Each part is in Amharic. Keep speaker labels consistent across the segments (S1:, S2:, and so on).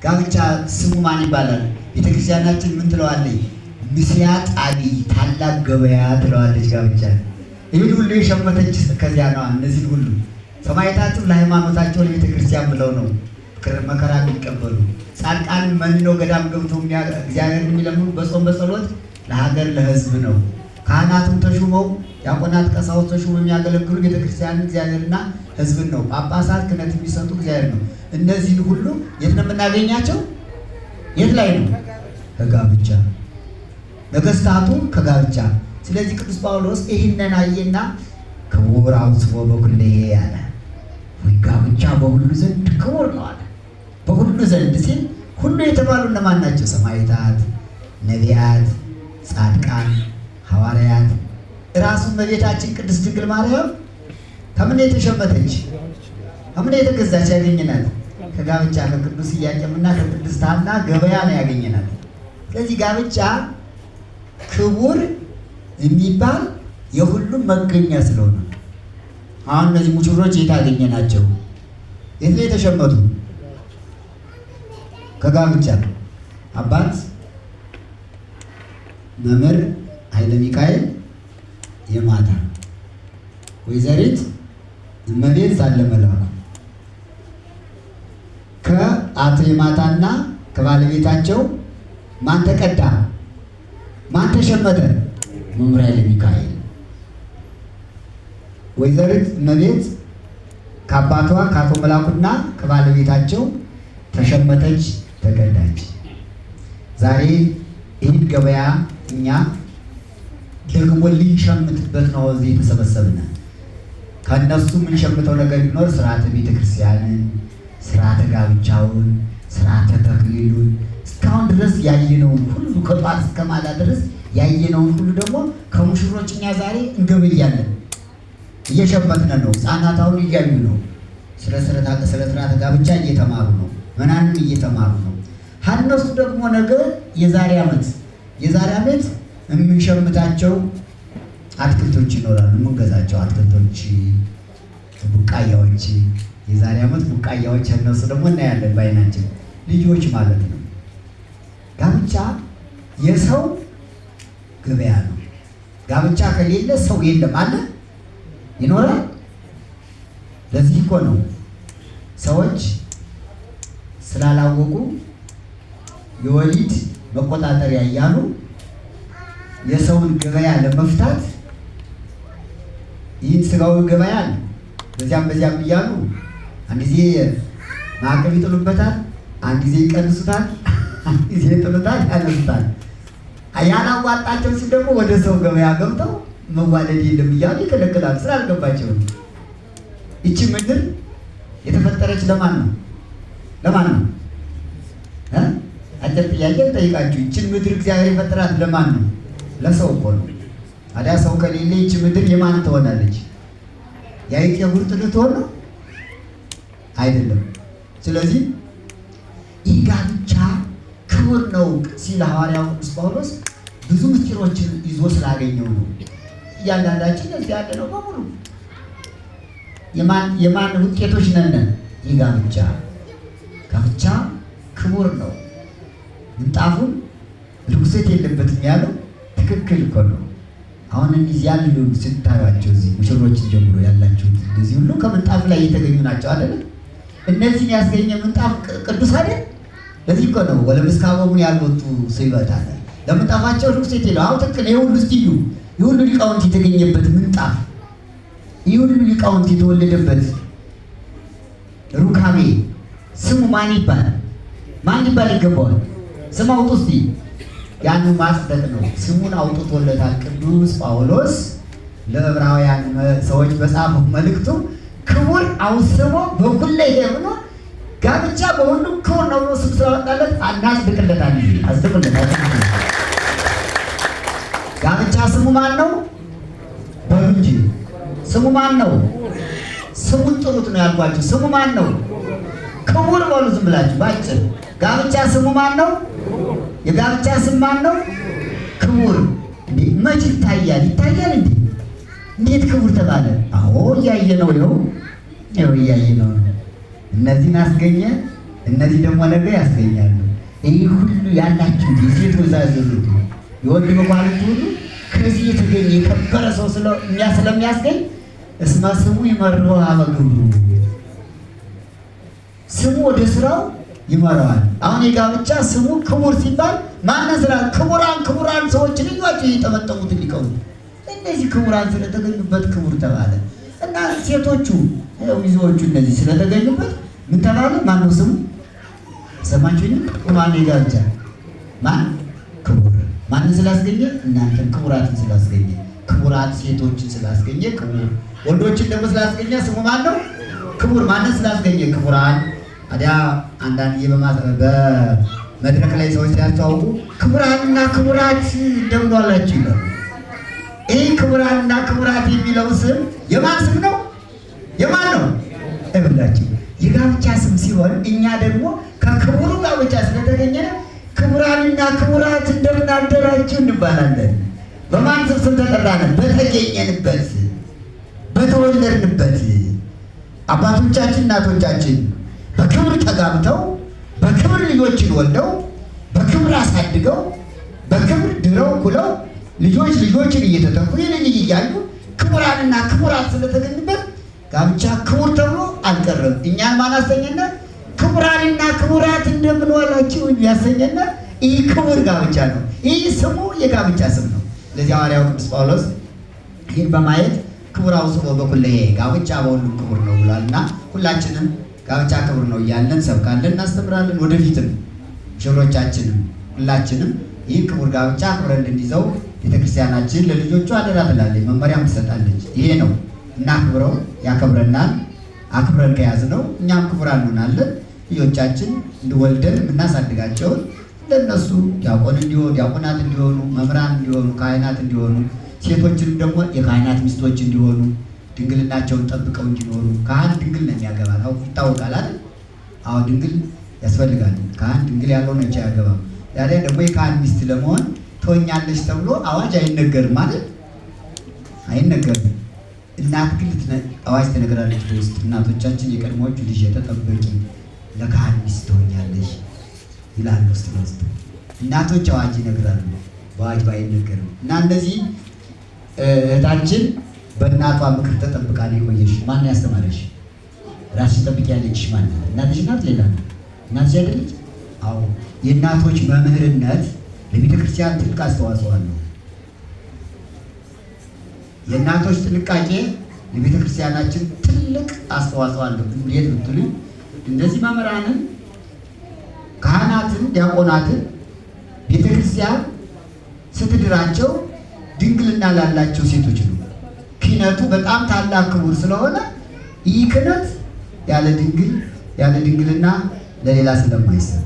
S1: ጋብቻ ስሙ ማን ይባላል? ቤተክርስቲያናችን ምን ትለዋለች? ምስያጥ አብይ ታላቅ ገበያ ትለዋለች። ጋብቻ ይህን ሁሉ የሸመተች ከዚያ ነው። እነዚህን ሁሉ ሰማዕታትም ለሃይማኖታቸው ለቤተክርስቲያን ብለው ነው መከራ የሚቀበሉ። ጻድቃን መንነው ገዳም ገብተው እግዚአብሔርን የሚለምኑ በጾም በጸሎት ለሀገር ለሕዝብ ነው። ካህናትም ተሹመው ዲያቆናት፣ ቀሳውስት ተሹመው የሚያገለግሉ ቤተክርስቲያንን እግዚአብሔርና ሕዝብን ነው። ጳጳሳት ክህነት የሚሰጡ እግዚአብሔር ነው። እነዚህን ሁሉ የት ነው የምናገኛቸው? የት ላይ ነው? ከጋብቻ። ነገስታቱ ከጋብቻ። ስለዚህ ቅዱስ ጳውሎስ ይህንን አየና ክቡር አውስቦ በኩልሄ አለ። ወይ ጋብቻ በሁሉ ዘንድ ክቡር ነው አለ። በሁሉ ዘንድ ሲል ሁሉ የተባሉ እነማን ናቸው? ሰማዕታት፣ ነቢያት፣ ጻድቃን፣ ሐዋርያት። ራሱ እመቤታችን ቅድስት ድንግል ማርያም ከምን የተሸመተች ከምን የተገዛች ያገኘናት? ከጋብቻ ከቅዱስ ኢያቄምና ከቅድስት ሐና ገበያ ነው ያገኘናት። ስለዚህ ጋብቻ ክቡር የሚባል የሁሉም መገኛ ስለሆነ አሁን እነዚህ ሙሽሮች የት አገኘናቸው? የት ነው የተሸመቱ? ከጋብቻ። አባት መምህር ኃይለ ሚካኤል የማታ፣ ወይዘሪት እመቤት ሳለመላኩ ከአቶ የማታና ከባለቤታቸው ማን ተቀዳ? ማን ተሸመተ? መምህር ኃይለ ሚካኤል። ወይዘሪት እመቤት ከአባቷ ከአቶ መላኩና ከባለቤታቸው ተሸመተች፣ ተቀዳች። ዛሬ ይህን ገበያ እኛ ደግሞ ልንሸምትበት ነው እዚህ የተሰበሰብነ። ከእነሱ የምንሸምተው ነገር ቢኖር ስርዓተ ቤተክርስቲያንን፣ ስርዓተ ጋብቻውን፣ ስርዓተ ተክሊሉን እስካሁን ድረስ ያየነውን ሁሉ ከጧት እስከ ማታ ድረስ ያየነውን ሁሉ ደግሞ ከሙሽሮች እኛ ዛሬ እንገበያለን። እየሸመትን ነው። ሕፃናት አሁን እያዩ ነው። ስለ ስርዓተ ጋብቻ እየተማሩ ነው። ምናምን እየተማሩ ነው። እነሱ ደግሞ ነገ የዛሬ ዓመት የምንሸምታቸው አትክልቶች ይኖራሉ። የምንገዛቸው አትክልቶች፣ ቡቃያዎች፣ የዛሬ ዓመት ቡቃያዎች እነሱ ደግሞ እናያለን በዓይናችን ልጆች ማለት ነው። ጋብቻ የሰው ገበያ ነው። ጋብቻ ከሌለ ሰው የለም አለ ይኖራል። ለዚህ እኮ ነው ሰዎች ስላላወቁ የወሊድ መቆጣጠሪያ እያሉ የሰውን ገበያ ለመፍታት ይህን ስጋዊ ገበያ በዚያም በዚያም እያሉ አንድ ጊዜ ማዕቀብ ይጥሉበታል፣ አንድ ጊዜ ይቀንሱታል፣ አንድ ጊዜ ይጥሉታል፣ ያነሱታል። ያላዋጣቸው ሲል ደግሞ ወደ ሰው ገበያ ገብተው መዋለድ የለም እያሉ ይከለክላሉ። ስላልገባቸው ነው። ይቺ ምድር የተፈጠረች ለማን ነው? ለማን ነው? አጭር ጥያቄ ልጠይቃችሁ። ይችን ምድር እግዚአብሔር የፈጠራት ለማን ነው? ለሰው እኮ ነው። ታዲያ ሰው ከሌለ ይቺ ምድር የማን ትሆናለች? የአይጥ የጉርጥ ልትሆን ነው? አይደለም። ስለዚህ ይህ ጋብቻ ክቡር ነው ሲል ሐዋርያው ቅዱስ ጳውሎስ ብዙ ምስጢሮችን ይዞ ስላገኘው ነው። እያንዳንዳችን እዚህ ያለ ነው በሙሉ የማን ውጤቶች ነን? ይህ ጋብቻ ጋብቻ ክቡር ነው። ምንጣፉን ርኩሰት የለበትም ያለው ትክክል እኮ ነው። አሁን እነዚህ ያሉ ስታዩቸው እዚህ ሙሽሮችን ጀምሮ ያላችሁት እንደዚህ ሁሉ ከምንጣፍ ላይ የተገኙ ናቸው አይደለም? እነዚህን ያስገኘ ምንጣፍ ቅዱስ አይደል? ለዚህ እኮ ነው ወለምስካቦሙን ያልወጡ ስይበት አለ። ለምንጣፋቸው ርኩሰት የለው። አሁን ትክክል። ይሄ ሁሉ እስቲ እዩ፣ ይህ ሁሉ ሊቃውንት የተገኘበት ምንጣፍ፣ ይህ ሁሉ ሊቃውንት የተወለደበት ሩካቤ ስሙ ማን ይባላል? ማን ሊባል ይገባዋል? ስም አውጡ እስቲ። ያኑ ማጽደቅ ነው። ስሙን አውጥቶለታል። ቅዱስ ጳውሎስ ለዕብራውያን ሰዎች በጻፈው መልእክቱ ክቡር አውስቦ በኩለ ብሎ ጋብቻ በሁሉም ክቡር ነው ብሎ ስም ስላወጣለት እናጽድቅለታል። አጽድቁለት። ጋብቻ ስሙ ማን ነው? በሉ እንጂ ስሙ ማን ነው? ስሙን ጥሩት ነው ያልኳችሁ። ስሙ ማን ነው? ክቡር በሉ ዝም ብላችሁ ባጭር። ጋብቻ ስሙ ማን ነው? የጋብቻ ስም ማን ነው? ክቡር። እንዴ መች ይታያል? ይታያል እንዴ? እንዴት ክቡር ተባለ? አዎ እያየ ነው። ይኸው ይኸው እያየ ነው። እነዚህን አስገኘ፣ እነዚህ ደግሞ ነገ ያስገኛሉ። ይህ ሁሉ ያላችሁ የሴት ወዛዝሩት የወንድ መኳንንት ሁሉ ከዚህ የተገኘ የከበረ ሰው ስለሚያስገኝ እስመ ስሙ ይመርሖ ሀበ ግብሩ፣ ስሙ ወደ ስራው ይመራዋል። አሁን የጋብቻ ስሙ ክቡር ሲባል ማንን ስራ ክቡራን ክቡራን ሰዎች ልዩቸው የጠመጠሙት ሊቀውንት እነዚህ ክቡራን ስለተገኙበት ክቡር ተባለ። እና ሴቶቹ ሚዜዎቹ እነዚህ ስለተገኙበት ምን ተባለ? ማን ነው ስሙ? ሰማችሁኝ? ማን ነው የጋብቻ ማን ክቡር? ማንን ስላስገኘ? እናንተን ክቡራትን ስላስገኘ፣ ክቡራት ሴቶችን ስላስገኘ ክቡር። ወንዶችን ደግሞ ስላስገኘ ስሙ ማን ነው? ክቡር። ማንን ስላስገኘ? ክቡራን። ታዲያ አንዳንድ ጊዜ በመድረክ ላይ ሰዎች ሲያስተዋውቁ ክቡራንና ክቡራት እንደምን ዋላችሁ ይላሉ። ይህ ክቡራንና ክቡራት የሚለው ስም የማን ስም ነው? የማን ነው? እብላችሁ የጋብቻ ስም ሲሆን እኛ ደግሞ ከክቡሩ ጋብቻ ስለተገኘ ክቡራንና ክቡራት እንደምን አደራችሁ እንባላለን። በማን ስም ስም ተጠራን? በተገኘንበት በተወለድንበት አባቶቻችን እናቶቻችን በክብር ተጋብተው በክብር ልጆችን ወልደው በክብር አሳድገው በክብር ድረው ኩለው ልጆች ልጆችን እየተተኩ የልጅ እያሉ ክቡራንና ክቡራት ስለተገኙበት ጋብቻ ክቡር ተብሎ አልቀረም። እኛን ማን አሰኘነ? ክቡራንና ክቡራት እንደምን ዋላችሁ ያሰኘነ ይህ ክቡር ጋብቻ ነው። ይህ ስሙ የጋብቻ ስም ነው። ለዚህ ሐዋርያው ቅዱስ ጳውሎስ ይህን በማየት ክቡር አውስቦ በኩለሄ ጋብቻ በሁሉም ክቡር ነው ብሏልና ሁላችንም ጋብቻ ክቡር ነው እያለን እንሰብካለን፣ እናስተምራለን። ወደፊትም ሙሽሮቻችንም ሁላችንም ይህ ክቡር ጋብቻ አክብረን እንድንይዘው ቤተክርስቲያናችን ለልጆቹ አደራ ትላለች፣ መመሪያም ትሰጣለች። ይሄ ነው እናክብረው፣ ያከብረናል። አክብረን ከያዝነው እኛም ክቡራን እንሆናለን። ልጆቻችን እንወልደን የምናሳድጋቸውን ለእነሱ ዲያቆን እንዲሆኑ፣ ዲያቆናት እንዲሆኑ፣ መምህራን እንዲሆኑ፣ ካህናት እንዲሆኑ፣ ሴቶችንም ደግሞ የካህናት ሚስቶች እንዲሆኑ ድንግልናቸውን ጠብቀው እንዲኖሩ። ካህን ድንግል ነው የሚያገባ ይታወቃል አይደል? አዎ ድንግል ያስፈልጋል። ካህን ድንግል ያልሆነች አያገባም። ያለ ደግሞ የካህን ሚስት ለመሆን ትሆኛለች ተብሎ አዋጅ አይነገርም ማለት አይነገርም። እናት ግን አዋጅ ትነግራለች በውስጥ። እናቶቻችን የቀድሞዎቹ ልጅ ተጠበቂ ለካህን ሚስት ትሆኛለሽ ይላሉ ውስጥ ለውስጥ እናቶች አዋጅ ይነግራሉ፣ በአዋጅ ባይነገርም። እና እነዚህ እህታችን በእናቷ ምክር ተጠብቃ ነው የቆየሽ። ማን ያስተማረሽ? ራስሽን ጠብቂ ያለችሽ ማን ናት? እናትሽ ናት? ሌላ ናት? እናትሽ አይደለች? አዎ። የእናቶች መምህርነት ለቤተ ክርስቲያን ትልቅ አስተዋጽኦ አለው። የእናቶች ጥንቃቄ ለቤተ ክርስቲያናችን ትልቅ አስተዋጽኦ አለው። እንዴት ብትሉኝ እንደዚህ መምህራንን፣ ካህናትን፣ ዲያቆናትን ቤተ ክርስቲያን ስትድራቸው ድንግልና ላላቸው ሴቶች ነው። ክህነቱ በጣም ታላቅ ክቡር ስለሆነ ይህ ክህነት ያለ ድንግል ያለ ድንግልና ለሌላ ስለማይሰጥ፣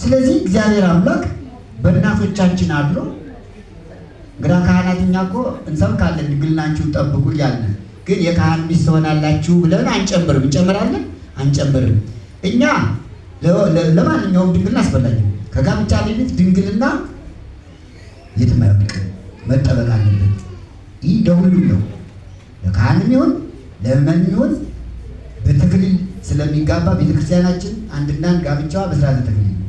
S1: ስለዚህ እግዚአብሔር አምላክ በእናቶቻችን አድሮ እንግዳ ካህናት እኛ እኮ እንሰብካለን ድንግልናችሁን ጠብቁ እያልን፣ ግን የካህን ሚስት ትሆናላችሁ ብለን አንጨምርም። እንጨምራለን? አንጨምርም። እኛ ለማንኛውም ድንግልና አስፈላጊ ነው። ከጋብቻ በፊት ድንግልና የትም አይወድቅም፣ መጠበቅ አለበት። ይህ ለሁሉም ነው፣ ለካህንም ይሁን ለምእመንም ይሁን በተክሊል ስለሚጋባ ቤተክርስቲያናችን አንድና አንድ ጋብቻዋ በስርዓተ ተክሊል ነው።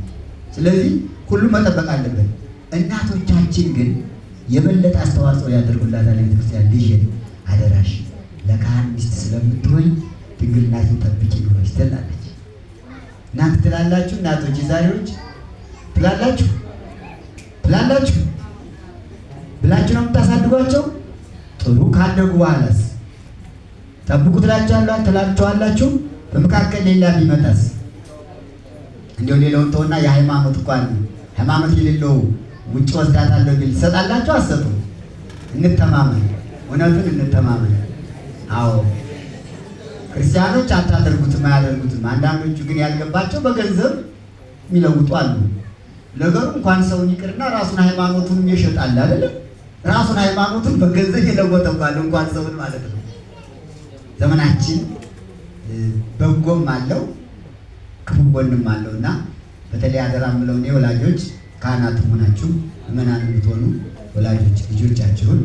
S1: ስለዚህ ሁሉም መጠበቅ አለበት። እናቶቻችን ግን የበለጠ አስተዋጽኦ ያደርጉላታል ለቤተክርስቲያን። ልጄ አደራሽ ለካህን ሚስት ስለምትሆኝ ድንግልናሽን ጠብቂ ኑረሽ ትላለች። እናንተ ትላላችሁ፣ እናቶች የዛሬዎች ትላላችሁ ትላላችሁ ብላችሁ ነው የምታሳድጓቸው። ጥሩ ካደጉ በኋላስ ጠብቁ ትላችኋላችሁ። በመካከል ሌላ ቢመጣስ? እንዲያው ሌላውን ተውና የሃይማኖት እንኳን ሃይማኖት የሌለው ውጭ ወስዳታለሁ ቢል ትሰጣላችሁ? አትሰጡም? እንተማመን፣ እውነቱን እንተማመን። አዎ ክርስቲያኖች አታደርጉትም፣ አያደርጉትም። አንዳንዶቹ ግን ያልገባቸው በገንዘብ የሚለውጡ አሉ። ነገሩ እንኳን ሰውን ይቅርና ራሱን ሃይማኖቱን ይሸጣል አይደለም? ራሱን ሃይማኖቱን በገንዘብ የለወጠባል እንኳን ሰውን ማለት ነው። ዘመናችን በጎም አለው ክፉ ጎንም አለው እና በተለይ አደራ የምለው እኔ ወላጆች ካህናትም ሆናችሁ ምእመናን የምትሆኑ ወላጆች ልጆቻችሁን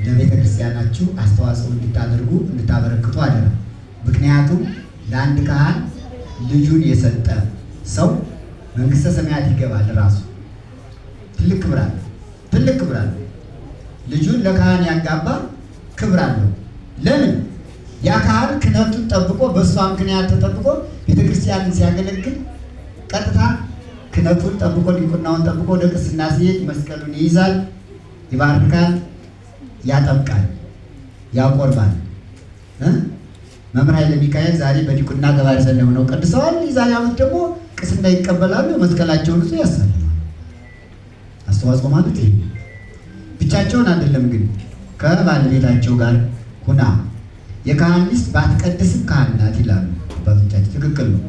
S1: ለቤተ ክርስቲያናችሁ አስተዋጽኦ እንድታደርጉ እንድታበረክቱ አደራ። ምክንያቱም ለአንድ ካህን ልጁን የሰጠ ሰው መንግስተ ሰማያት ይገባል። ራሱ ትልቅ ክብር አለ። ትልቅ ክብር አለ። ልጁን ለካህን ያጋባ ክብር አለው። ለምን? ያ ካህን ክህነቱን ጠብቆ በእሷ ምክንያት ተጠብቆ ቤተክርስቲያንን ሲያገለግል ቀጥታ ክህነቱን ጠብቆ ዲቁናውን ጠብቆ ወደ ቅስና ሲሄድ መስቀሉን ይይዛል፣ ይባርካል፣ ያጠምቃል፣ ያቆርባል። መምህር ኃይለ ሚካኤል ዛሬ በዲቁና ገባሬ ሰናይ ሆነው ቀድሰዋል። የዛሬ ዓመት ደግሞ ቅስና ይቀበላሉ፣ መስቀላቸውን ይዘው ያሳልማሉ። አስተዋጽኦ ማለት ይሄ ብቻቸውን አይደለም፣ ግን ከባለቤታቸው ጋር ሁና የካህን ሚስት ባትቀድስም ካህን ናት ይላሉ አባቶቻችን። ትክክል ነው።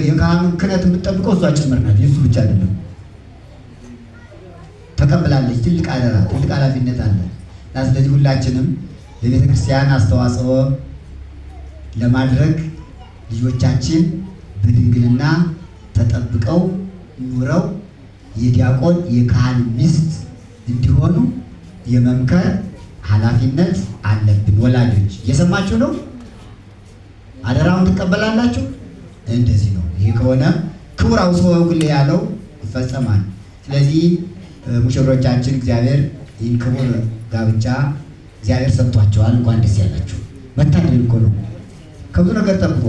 S1: የካህኑን ክህነት የምትጠብቀው እሷ ጭምር ናት፣ የእሱ ብቻ አይደለም። ተቀብላለች። ትልቅ አደራ፣ ትልቅ ኃላፊነት አለ እና ስለዚህ ሁላችንም ለቤተ ክርስቲያን አስተዋጽኦ ለማድረግ ልጆቻችን በድንግልና ተጠብቀው ኑረው የዲያቆን የካህን ሚስት እንዲሆኑ የመምከር ኃላፊነት አለብን። ወላጆች እየሰማችሁ ነው? አደራውን ትቀበላላችሁ? እንደዚህ ነው። ይሄ ከሆነ ክቡር አውሶ ወጉል ያለው ይፈጸማል። ስለዚህ ሙሽሮቻችን እግዚአብሔር ይህን ክቡር ጋብቻ እግዚአብሔር ሰጥቷቸዋል። እንኳን ደስ ያላችሁ። መታደል እኮ ነው። ከብዙ ነገር ጠብቆ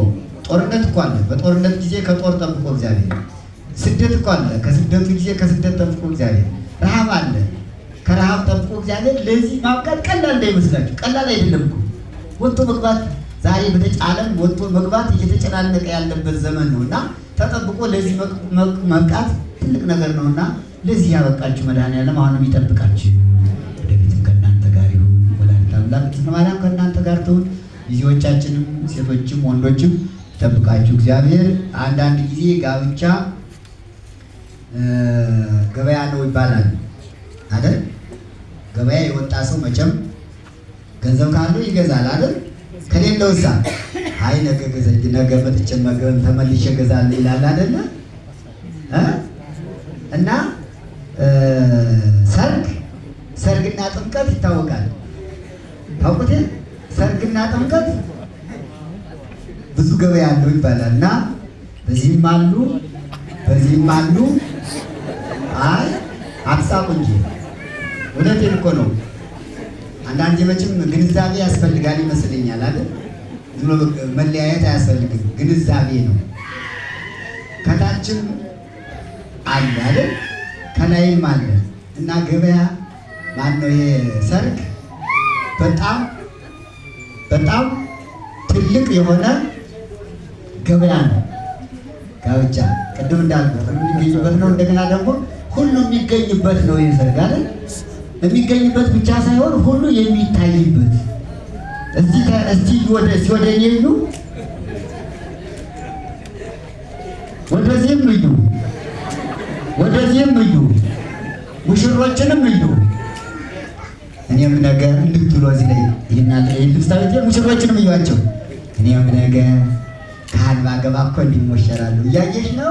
S1: ጦርነት እኮ አለ። በጦርነት ጊዜ ከጦር ጠብቆ እግዚአብሔር። ስደት እኮ አለ። ከስደቱ ጊዜ ከስደት ጠብቆ እግዚአብሔር። ረሃብ አለ። ከረሃብ ጠብቆ እግዚአብሔር። ለዚህ ማብቃት ቀላል እንዳይመስላችሁ፣ ቀላል አይደለም እኮ ወጥቶ መግባት። ዛሬ በተጫለም ወጥቶ መግባት እየተጨናነቀ ያለበት ዘመን ነው እና ተጠብቆ ለዚህ መብቃት ትልቅ ነገር ነውና ለዚህ ያበቃችሁ መድኃኔዓለም አሁንም ይጠብቃችሁ፣ ወደፊትም ከእናንተ ጋር ይሁን። ወላዲተ አምላክ ቅድስት ማርያም ከእናንተ ጋር ትሁን። ልጆቻችንም ሴቶችም ወንዶችም ይጠብቃችሁ እግዚአብሔር። አንዳንድ ጊዜ ጋብቻ ገበያ ነው ይባላል አይደል? ገበያ የወጣ ሰው መቼም ገንዘብ ካለው ይገዛል አይደል? ከሌለው እዛ አይ ነገ ነገ መጥቼ ተመልሼ እገዛለሁ ይላል አይደለ? እና ሰርግ ሰርግና ጥምቀት ይታወቃል። ታውቁት? ሰርግና ጥምቀት ብዙ ገበያ አለው ይባላል። እና በዚህም አሉ በዚህም አሉ። አይ አትሳቁ እንጂ እውነቴን እኮ ነው። አንዳንዴ መቼም ግንዛቤ ያስፈልጋል ይመስለኛል አይደል? ዝም ብሎ መለያየት አያስፈልግም። ግንዛቤ ነው። ከታችም አለ አይደል? ከላይም አለ እና ገበያ ማነው ይሄ ሰርግ በጣም በጣም ትልቅ የሆነ ገበያ ነው። ጋብቻ ቅድም እንዳልኩት ሁሉ የሚገኝበት ነው። እንደገና ደግሞ ሁሉ የሚገኝበት ነው። ይሄ ሰርግ አይደል? የሚገኝበት ብቻ ሳይሆን ሁሉ የሚታይበት እስቲ እስቲ ወደ ወደ እኔ እዩ፣ ወደዚህም እዩ፣ ወደዚህም እዩ፣ ሙሽሮችንም እዩ። እኔም ነገ እንድትሉ እዚህ ላይ ይሄን ልብስ ታውቂ ሙሽሮችንም እዩዋቸው። እኔም ነገ ካህን ባገባ እኮ እንዲሞሸራሉ እያየሽ ነው።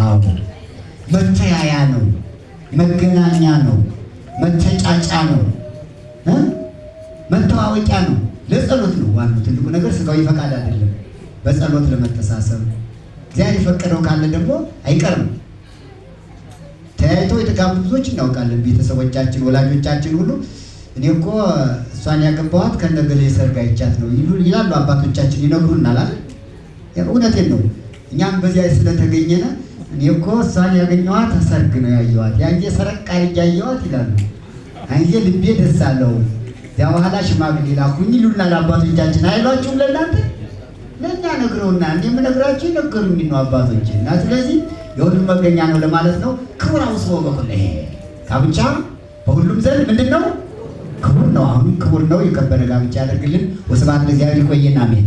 S1: አዎ መተያያ ነው፣ መገናኛ ነው፣ መተጫጫ ነው፣ መተዋወቂያ ነው። ለጸሎት ነው ዋናው ትልቁ ነገር። ስጋዊ ፈቃድ አይደለም። በጸሎት ለመተሳሰብ እግዚአብሔር የፈቀደው ካለ ደግሞ አይቀርም። ተያይተው የተጋቡ ብዙዎች እናውቃለን። ቤተሰቦቻችን፣ ወላጆቻችን ሁሉ እኔ እኮ እሷን ያገባኋት ከነገሌ ሰርግ አይቻት ነው ይላሉ አባቶቻችን፣ ይነግሩናል አይደል? እውነቴን ነው። እኛም በዚያ ስለተገኘነ እኔ እኮ እሷን ያገኘኋት ሰርግ ነው ያየኋት፣ ያን ጊዜ ሰረቅ አድርጌ ያየኋት ይላሉ። ያን ጊዜ ልቤ ደስ አለው። ያ በኋላ ሽማግሌ ላኩኝ ይሉናል አባቶቻችን። አይሏችሁም? ለእናንተ ለእኛ ነግረውና እኔ የምነግራቸው የነገሩኝ ነው አባቶች። እና ስለዚህ የሁሉም መገኛ ነው ለማለት ነው። ክቡር አውስቦ በኩል ጋብቻ በሁሉም ዘንድ ምንድን ነው? ክቡር ነው። አሁንም ክቡር ነው። የከበረ ጋብቻ ያደርግልን። ወስብሐት ለእግዚአብሔር። ይቆየን። አሜን።